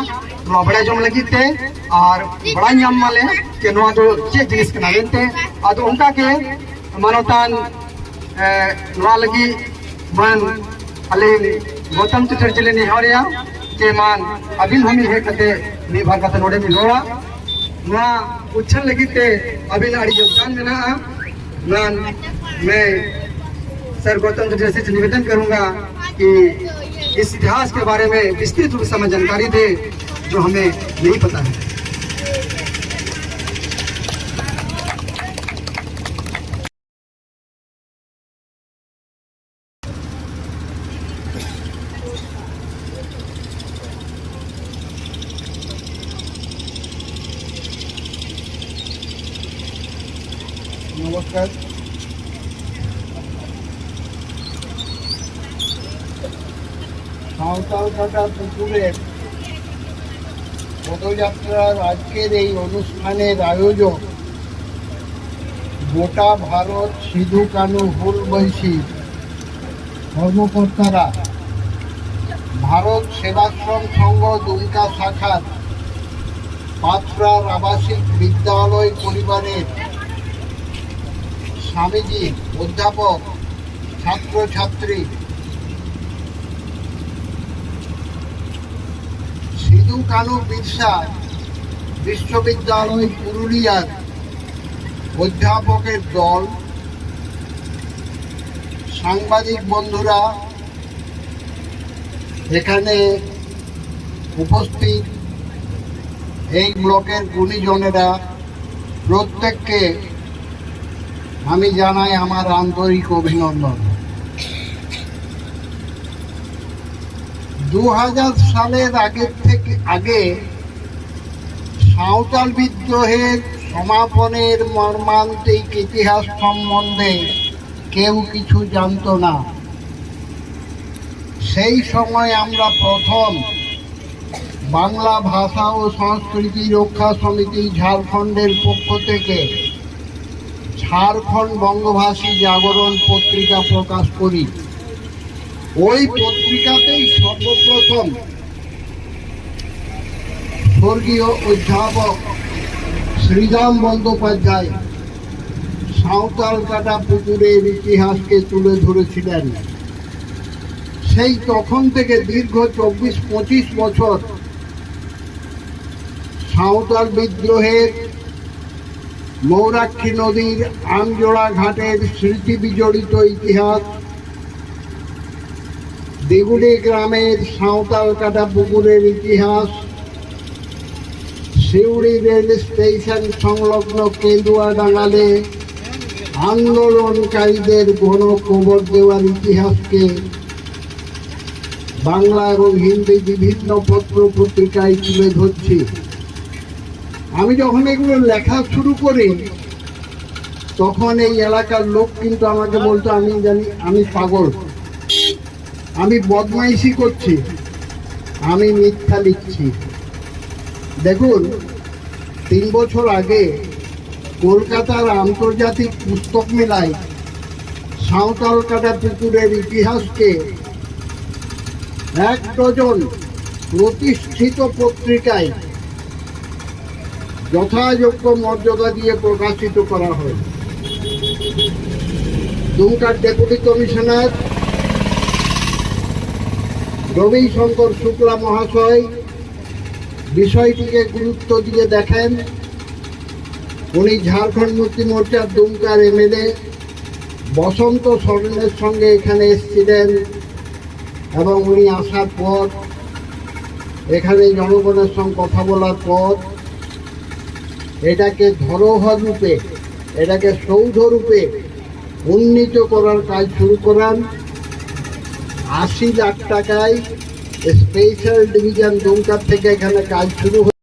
ᱱᱚᱣᱟ ᱵᱟᱲᱟᱭ ᱡᱚᱝ ᱞᱟᱹᱜᱤᱫ ᱛᱮ, ᱟᱨ ᱵᱟᱲᱟᱭ ᱧᱟᱢ ᱢᱟᱞᱮ ᱡᱮ ᱱᱚᱣᱟ ᱫᱚ ᱪᱮᱫ ᱡᱤᱱᱤᱥ ᱠᱟᱱᱟ ᱢᱮᱱᱛᱮ᱾ ᱟᱫᱚ ᱚᱱᱠᱟ ᱜᱮ ᱢᱟᱱᱚᱛᱟᱱ, ᱮ, ᱱᱚᱣᱟ ᱞᱟᱹᱜᱤᱫ ᱢᱟᱱ ᱟᱹᱞᱤᱧ ᱜᱚᱛᱚᱢ ᱪᱟᱴᱟᱨᱡᱤ ᱞᱤᱧ ᱱᱮᱦᱚᱨᱮᱭᱟ ᱡᱮ ᱢᱟᱱ ᱟᱹᱵᱤᱱ ᱦᱚᱸ ᱢᱤᱫ ᱦᱮᱡ ᱠᱟᱛᱮ ᱢᱤᱫ ᱵᱟᱨ ᱠᱟᱛᱷᱟ ᱱᱚᱰᱮ ᱵᱤᱱ ᱨᱚᱲᱟ᱾ ᱱᱚᱣᱟ ᱩᱪᱷᱟᱹᱱ ᱞᱟᱹᱜᱤᱫ ᱛᱮ ᱟᱹᱵᱤᱱᱟᱜ ᱟᱹᱰᱤ ᱭᱳᱜᱽᱫᱟᱱ ᱢᱮᱱᱟᱜᱼᱟ᱾ ᱢᱟᱱ मैं सर गौतम चटर्जी से निवेदन करूंगा कि इस इतिहास के बारे में विस्तृत रूप से हमें जानकारी दे, जो हमें नहीं पता है। নমস্কার। সাঁওতাল কাটা পুকুরের পদযাত্রার আজকের এই অনুষ্ঠানের আয়োজক গোটা ভারত সিধু কানু হুলবৈশী কর্মকর্তারা, ভারত সেবাশ্রম সংঘ দুমকা শাখার পাথরার আবাসিক বিদ্যালয় পরিবারের স্বামীজি, অধ্যাপক, ছাত্রছাত্রী, সিধু কানু বিরসা বিশ্ববিদ্যালয় পুরুলিয়ার অধ্যাপকের দল, সাংবাদিক বন্ধুরা, এখানে উপস্থিত এই ব্লকের গুণীজনেরা, প্রত্যেককে আমি জানাই আমার আন্তরিক অভিনন্দন। দু হাজার সালের আগের থেকে, আগে সাঁওতাল বিদ্রোহের সমাপনের মর্মান্তিক ইতিহাস সম্বন্ধে কেউ কিছু জানতো না। সেই সময় আমরা প্রথম বাংলা ভাষা ও সংস্কৃতি রক্ষা সমিতি ঝাড়খণ্ডের পক্ষ থেকে ঝাড়খণ্ড বঙ্গভাষী জাগরণ পত্রিকা প্রকাশ করি। ওই পত্রিকাতেই সর্বপ্রথম স্বর্গীয় অধ্যাপক শ্রীরাম বন্দ্যোপাধ্যায় সাঁওতাল কাটা পুকুরের ইতিহাসকে তুলে ধরেছিলেন। সেই তখন থেকে দীর্ঘ চব্বিশ পঁচিশ বছর সাঁওতাল বিদ্রোহের, ময়ূরাক্ষী নদীর আমজোড়া ঘাটের স্মৃতি বিজড়িত ইতিহাস, দিগুলি গ্রামের সাঁওতাল কাটা পুকুরের ইতিহাস, সিউড়ি রেল স্টেশন সংলগ্ন কেন্দুয়া ডাঙালে আন্দোলনকারীদের গণকবর দেওয়ার ইতিহাসকে বাংলা এবং হিন্দি বিভিন্ন পত্র পত্রিকায় তুলে ধরছি। আমি যখন এগুলো লেখা শুরু করি, তখন এই এলাকার লোক কিন্তু আমাকে বলতো, "আমি জানি, আমি পাগল, আমি বদমাইশি করছি, আমি মিথ্যা লিখছি।" দেখুন, তিন বছর আগে কলকাতার আন্তর্জাতিক পুস্তক মেলায় সাঁওতাল কাটা পুকুরের ইতিহাসকে এক ডজন প্রতিষ্ঠিত পত্রিকায় যথাযোগ্য মর্যাদা দিয়ে প্রকাশিত করা হয়। দুমকার ডেপুটি কমিশনার রবিশঙ্কর শুক্লা মহাশয় বিষয়টিকে গুরুত্ব দিয়ে দেখেন। উনি ঝাড়খণ্ড মুক্তি মোর্চার দুমকার এমএলএ বসন্ত সরেনের সঙ্গে এখানে এসেছিলেন এবং উনি আসার পর, এখানে জনগণের সঙ্গে কথা বলার পর এটাকে ধরোহর রূপে, এটাকে সৌধ রূপে উন্নীত করার কাজ শুরু করান। আশি লাখ টাকায় স্পেশাল ডিভিশন দুমকার থেকে এখানে কাজ শুরু হয়েছে।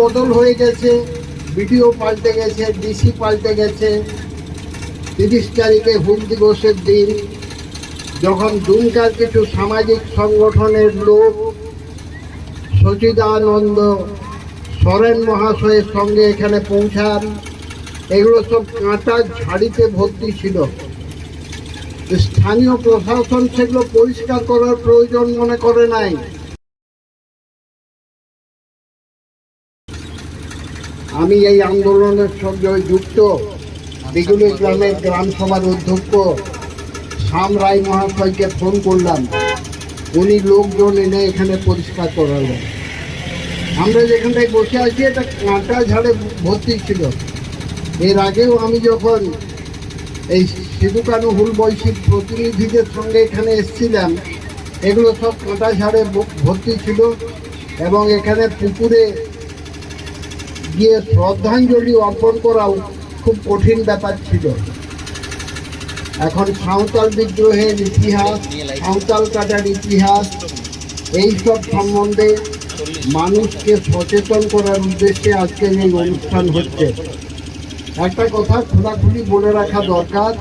বদল হয়ে গেছে, বিডিও পাল্টে গেছে, ডিসি পাল্টে গেছে। তিরিশ তারিখে হুল দিবসের দিন যখন দুমকার কিছু সামাজিক সংগঠনের লোক সচিদানন্দ সরেন মহাশয়ের সঙ্গে এখানে পৌঁছান, এগুলো সব কাঁটা ঝাড়িতে ভর্তি ছিল। স্থানীয় প্রশাসন সেগুলো পরিষ্কার করার প্রয়োজন মনে করে নাই। আমি এই আন্দোলনের সঙ্গে যুক্ত দিগুলি গ্রামের গ্রাম সভার অধ্যক্ষ শ্যাম রায় মহাশয়কে ফোন করলাম। উনি লোকজন এনে এখানে পরিষ্কার করালেন। আমরা যেখানটায় বসে আছি, এটা কাঁটা ঝাড়ে ভর্তি ছিল। এর আগেও আমি যখন এই সিধু কানু হুল বৈশির প্রতিনিধিদের সঙ্গে এখানে এসেছিলাম, এগুলো সব কাঁটা ঝাড়ে ভ- ভর্তি ছিল এবং এখানে পুকুরে গিয়ে শ্রদ্ধাঞ্জলি অর্পণ করাও খুব কঠিন ব্যাপার ছিল। এখন সাঁওতাল বিদ্রোহের ইতিহাস, সাঁওতাল কাটার ইতিহাস, এই সব সম্বন্ধে মানুষকে সচেতন করার উদ্দেশ্যে আজকের এই অনুষ্ঠান হচ্ছে। একটা কথা খোলাখুলি বলে রাখা দরকার,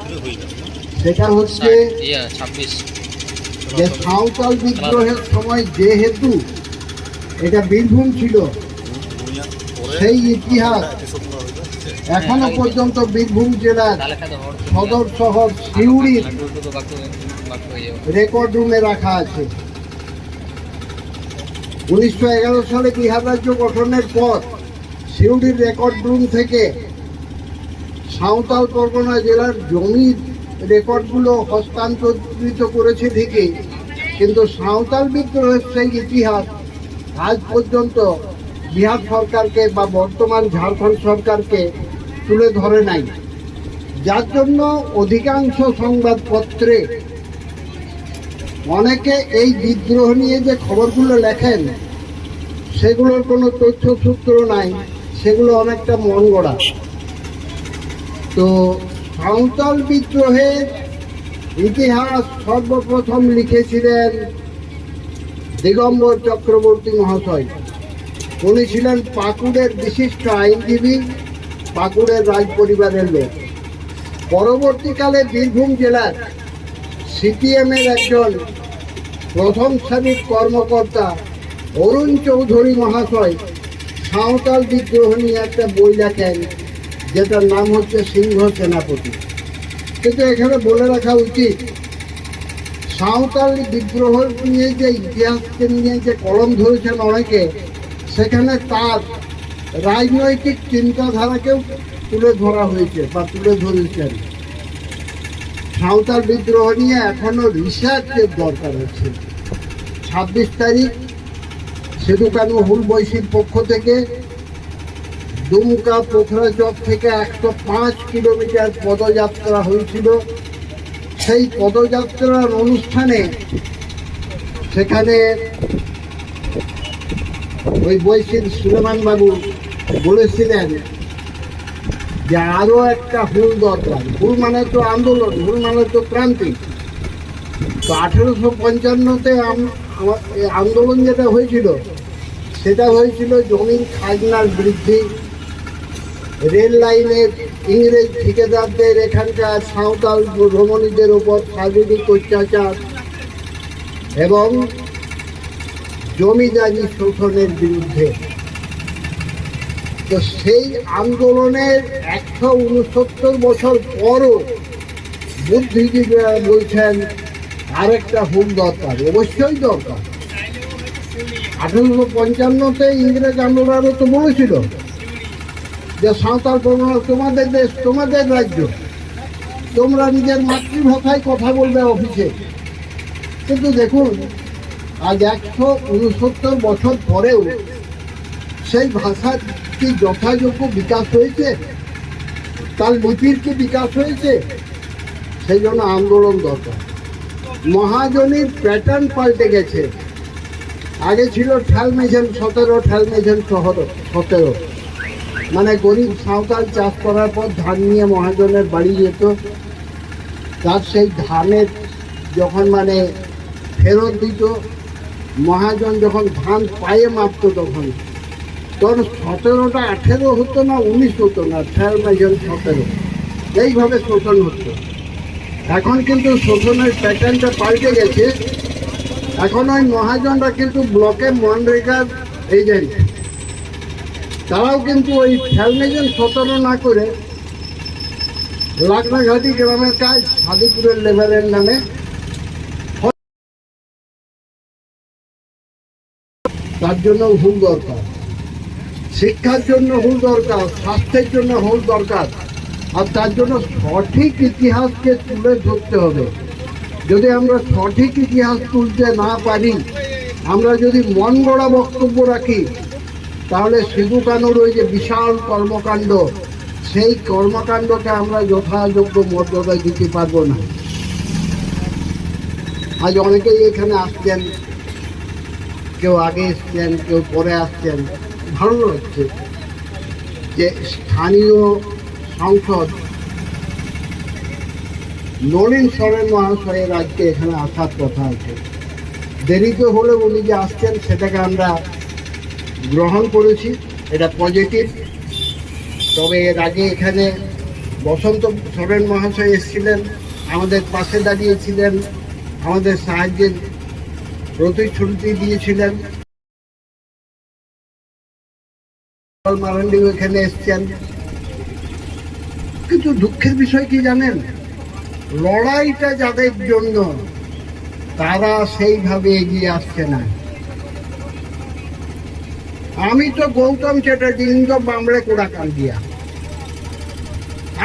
সেটা হচ্ছে ইয়ে ছাব্বিশ। যে সাঁওতাল বিদ্রোহের সময় যেহেতু এটা বীরভূম ছিল, সেই ইতিহাস এখনো পর্যন্ত বীরভূম জেলার সদর শহর সিউড়ির রেকর্ড রুমে রাখা আছে। উনিশশো এগারো সালে বিহার রাজ্য গঠনের পর সিউড়ির রেকর্ড রুম থেকে সাঁওতাল পরগনা জেলার জমির রেকর্ডগুলো হস্তান্তরিত করেছে ঠিকই, কিন্তু সাঁওতাল বিদ্রোহের সেই ইতিহাস আজ পর্যন্ত বিহার সরকারকে বা বর্তমান ঝাড়খণ্ড সরকারকে তুলে ধরে নাই, যার জন্য অধিকাংশ সংবাদপত্রে অনেকে এই বিদ্রোহ নিয়ে যে খবরগুলো লেখেন, সেগুলোর কোনো তথ্যসূত্র নাই, সেগুলো অনেকটা মন গড়া। তো সাঁওতাল বিদ্রোহের ইতিহাস সর্বপ্রথম লিখেছিলেন দিগম্বর চক্রবর্তী মহাশয়। উনি ছিলেন পাকুড়ের বিশিষ্ট আইনজীবী, পাকুড়ের রাজ পরিবারের লোক। পরবর্তীকালে বীরভূম জেলার সিপিএম এর একজন প্রথম সারির কর্মকর্তা অরুণ চৌধুরী মহাশয় সাঁওতাল বিদ্রোহ নিয়ে একটা বই লেখেন, যেটার নাম হচ্ছে সিংহ সেনাপতি। কিন্তু এখানে বলে রাখা উচিত, সাঁওতাল বিদ্রোহ নিয়ে যে ইতিহাসকে নিয়ে যে কলম ধরেছেন অনেকে, সেখানে তার রাজনৈতিক চিন্তাধারাকেও তুলে ধরা হয়েছে বা তুলে ধরেছেন। সাঁওতাল বিদ্রোহ নিয়ে এখনো রিসার্চের দরকার আছে। ছাব্বিশ তারিখ সিধু কানু হুল বৈশির পক্ষ থেকে দুমকা পোখরাচক থেকে একশো পাঁচ কিলোমিটার পদযাত্রা হয়েছিল। সেই পদযাত্রার অনুষ্ঠানে সেখানে ওই বৈশির সুলেমান বাবু বলেছিলেন যে আরো একটা হুল দরকার। হুল মানে তো আন্দোলন, হুল মানে তো ক্রান্তি। তো আঠেরোশো পঞ্চান্নতে আম- আমার এই আন্দোলন যেটা হয়েছিল, সেটা হয়েছিল জমির খাজনার বৃদ্ধি, রেল লাইনের ইংরেজ ঠিকাদারদের এখানকার সাঁওতাল ভ্রমণীদের ওপর শারীরিক অত্যাচার এবং জমিদারি শোষণের বিরুদ্ধে। তো সেই আন্দোলনের একশো ঊনসত্তর বছর পরও বুদ্ধিজীবীরা বলছেন আরেকটা হুল দরকার, অবশ্যই দরকার। আঠারোশো পঞ্চান্নতে ইংরেজ আমলারও তো বলেছিল যে সাঁওতাল পরগনা তোমাদের দেশ, তোমাদের রাজ্য, তোমরা নিজের মাতৃভাষায় কথা বলবে অফিসে। কিন্তু দেখুন, আজ একশো ঊনসত্তর বছর পরেও সেই ভাষার কি যথাযোগ্য বিকাশ হয়েছে? তার লিপির কি বিকাশ হয়েছে? সেই জন্য আন্দোলন দরকার। মহাজনীর প্যাটার্ন পাল্টে গেছে। আগে ছিল ঠালমেঝেন সতেরো, ঠালমেঝেন শহর সতেরো, মানে গরিব সাঁওতাল চাষ করার পর ধান নিয়ে মহাজনের বাড়ি যেত, তার সেই ধানের যখন মানে ফেরত দিত, মহাজন যখন ধান পায়ে মাপত তখন, তখন সতেরোটা আঠেরো হতো না, উনিশ হতো না, ঠালমেঝেন সতেরো, এইভাবে শোষণ হতো। এখন কিন্তু শোষণের প্যাটার্নটা পাল্টে গেছে। এখন ওই মহাজনরা কিন্তু ব্লকে মনরেগার এজেন্ট, তারাও কিন্তু ওই ঠালমেঝেন সতেরো না করে লাকড়াঘাটি গ্রামের কাজ সাধুপুরের লেবারের নামে। তার জন্য হুল দরকার, শিক্ষার জন্য হুল দরকার, স্বাস্থ্যের জন্য হুল দরকার। আর তার জন্য সঠিক ইতিহাসকে তুলে ধরতে হবে। যদি আমরা সঠিক ইতিহাস তুলতে না পারি, আমরা যদি মন গড়া বক্তব্য রাখি, তাহলে সিধু কানুর ওই যে বিশাল কর্মকাণ্ড, সেই কর্মকাণ্ডকে আমরা যথাযোগ্য মর্যাদা দিতে পারবো না। আজ অনেকেই এখানে আসছেন, কেউ আগে এসছেন, কেউ পরে আসছেন। ভালো লাগছে যে স্থানীয় সাংসদ নলিন সরেন মহাশয়ের আজকে এখানে আসার কথা আছে। দেরিতে হলেও উনি যে আসছেন, সেটাকে আমরা গ্রহণ করেছি, এটা পজিটিভ। তবে এর আগে এখানে বসন্ত সরেন মহাশয় এসেছিলেন, আমাদের পাশে দাঁড়িয়েছিলেন, আমাদের সাহায্যের প্রতিশ্রুতি দিয়েছিলেন। মারান্ডিও এখানে এসছেন, কিন্তু দুঃখের বিষয় কি জানেন, লড়াইটা যাদের জন্য, তারা সেইভাবে এগিয়ে আসছে না। আমি তো গৌতম চ্যাটার্জি, ইন্দ্র বামড়ে কোড়া কান্দিয়া,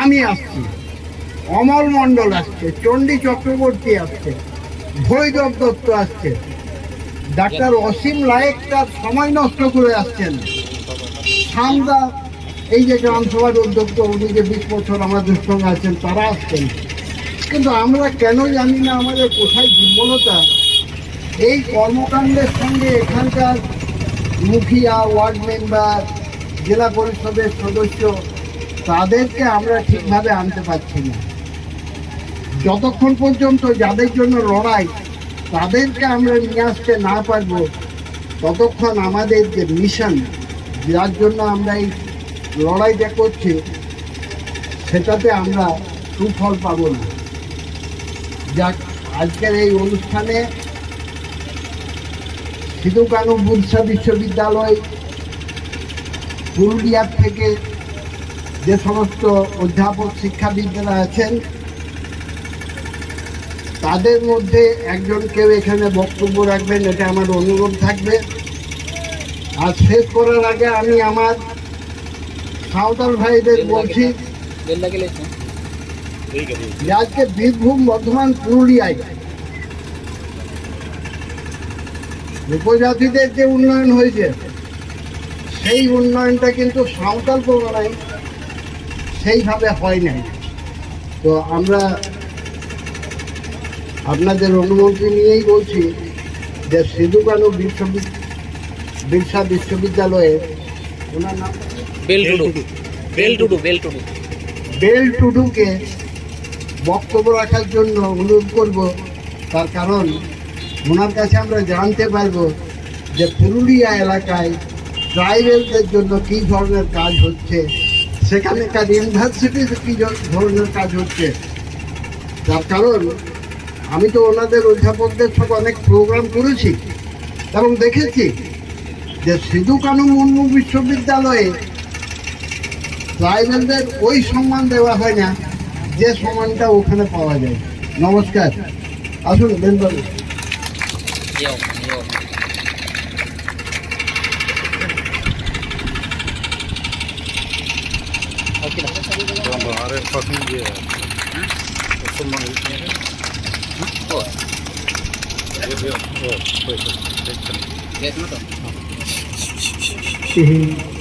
আমি আসছি, অমল মণ্ডল আসছে, চণ্ডী চক্রবর্তী আসছে, ভৈরব দত্ত আসছে, ডাক্তার অসীম লায়েক তার সময় নষ্ট করে আসছেন, সান্দা, এই যে গ্রাম সভার অধ্যক্ষ, উনি যে বিশ বছর আমাদের সঙ্গে আছেন, তারা আসছেন। কিন্তু আমরা কেন জানি না, আমাদের কোথায় দুর্বলতা, এই কর্মকাণ্ডের সঙ্গে এখানকার মুখিয়া, ওয়ার্ড মেম্বার, জেলা পরিষদের সদস্য, তাদেরকে আমরা ঠিকভাবে আনতে পারছি না। যতক্ষণ পর্যন্ত যাদের জন্য লড়াই, তাদেরকে আমরা নিয়ে আসতে না পারবো, ততক্ষণ আমাদের যে মিশন, যার জন্য আমরা এই লড়াইটা করছি, সেটাতে আমরা সুফল পাবো না। যাক, আজকের এই অনুষ্ঠানে সিধু কানু বুরসা বিশ্ববিদ্যালয় পুরুলিয়ার থেকে যে সমস্ত অধ্যাপক শিক্ষাবিদরা আছেন, তাদের মধ্যে একজন কেউ এখানে বক্তব্য রাখবেন, এটা আমার অনুরোধ থাকবে। আর শেষ করার আগে আমি আমার সাঁওতাল ভাইদের বলছি যে আজকে বীরভূম, বর্ধমান, পুরুলিয়ায় উপজাতিদের যে উন্নয়ন হয়েছে, সেই উন্নয়নটা কিন্তু সাঁওতাল পরগনায় সেইভাবে হয় নাই। তো আমরা আপনাদের অনুমতি নিয়েই বলছি যে সিধু কানু বিশ্ববিদ- বিরসা বিশ্ববিদ্যালয়ে ওনার নাম বেল টুডু। বেল টুডু। বেল টুডু। বেল টুডুকে বক্তব্য রাখার জন্য অনুরোধ করব। তার কারণ ওনার কাছে আমরা জানতে পারবো যে পুরুলিয়া এলাকায় ট্রাইবেলদের জন্য কী ধরনের কাজ হচ্ছে, সেখানকার ইউনিভার্সিটিতে কী জ- ধরনের কাজ হচ্ছে। তার কারণ আমি তো ওনাদের অধ্যাপকদের সঙ্গে অনেক প্রোগ্রাম করেছি এবং দেখেছি যে সিধু কানু মুর্মু বিশ্ববিদ্যালয়ে ট্রাইবেলদের ওই সম্মান দেওয়া হয় না যে সম্মানটা ওখানে পাওয়া যায়। নমস্কার। আসুন বেলবাবু। Yo, yo. Okay, না? ᱵᱟᱝ, ᱵᱟᱝ, ᱟᱨ ᱮᱠ ᱯᱟᱨᱥᱮᱱᱴ ᱜᱮ ᱢᱩᱥᱚᱞᱢᱟᱱ ᱦᱩᱭᱩᱜ ᱠᱟᱱᱟ᱾ Oh, ᱚ, ᱦᱳᱭ, ᱦᱳᱭ, ᱴᱷᱤᱠ ᱠᱟᱱᱟ᱾ yes, ᱢᱟ ᱛᱚ᱾ ᱛᱮᱦᱮᱧ